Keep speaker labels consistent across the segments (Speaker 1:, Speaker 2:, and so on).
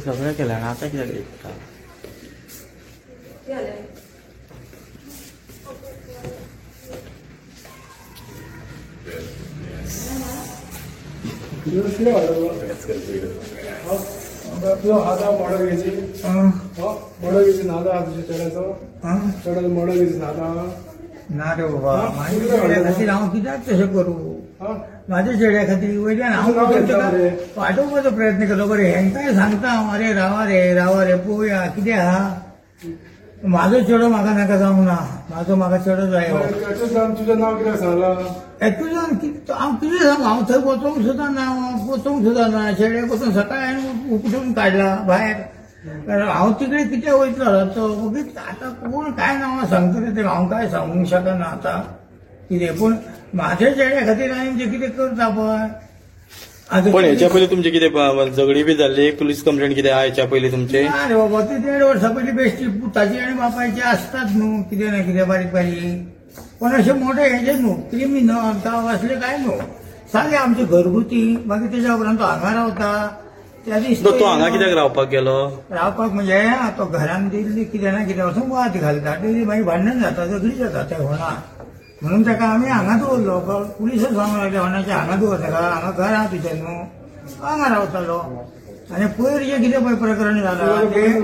Speaker 1: सगळें केलें आतां कित्याक येता?
Speaker 2: ना रे बाबा, म्हाज्या चेड्या खातीर हांव कित्याक तशें करूं? म्हाज्या चेड्या खातीर वयल्यान हांव वाटोवपाचो प्रयत्न केलो. बरें, हेंकांय सांगता हांव, अरे रावा रे रावा रे पळोवया कितें आहा. म्हाजो चेडो म्हाका नाका जावंक ना, म्हाजो म्हाका चेडो जाय.
Speaker 3: तुजें नांव कितें सांगलां?
Speaker 2: एक्चुअली हांव कितें सांगू, हांव थंय वचोंक सुद्दां ना, वचोंक सुद्दां ना. चेड्याक वचून सकाळी हांवें उपटून काडला भायर. हांव तिकडे कितें वयतलो तो आतां कोण काय नांवां सांगतले ते हांव काय सांगूंक शकना आतां कितें. पूण म्हाज्या चेड्या खातीर हांवें जें कितें करता पळय.
Speaker 1: पण हेच्या पयलीं तुमचे कितें झगडी बी जाल्ली, पुलीस कंप्लेंट कितें आहा हेच्या पयलीं तुमचे?
Speaker 2: ना रे बाबा, ती 1.5 वर्सां पयलीं बेश्टी पुताची आनी बापायची आसतात न्हू कितें ना कितें बारीक बारीक. पण अशें मोठे हेजें न्हू, क्रिमिनल जावं असलें कांय न्हू, सादें आमचें घरगुती. मागीर तेज्या उपरांत तो हांगा रावता. त्या दीस
Speaker 1: तो हांगा कित्याक रावपाक गेलो?
Speaker 2: रावपाक म्हणजे तो घरान दिल्ली कितें ना कितें वचून वाद घालता, तेजी मागीर भांडण जाता, झगडी जाता त्या होणा. म्हणून ताका आमी हांगा दवरलो. पुलिसच सांगूंक लागले होणाचे हांगा दवर ताका, हांगा घर आहा तुजें न्हू, हांगा रावतालो. आनी पयर जें कितें पळय प्रकरण जालां तें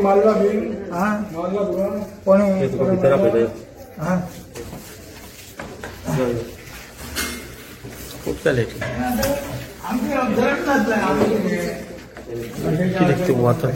Speaker 2: कोण
Speaker 1: खूब जालें
Speaker 2: आमचें अपघात जातलें.
Speaker 1: कितें वता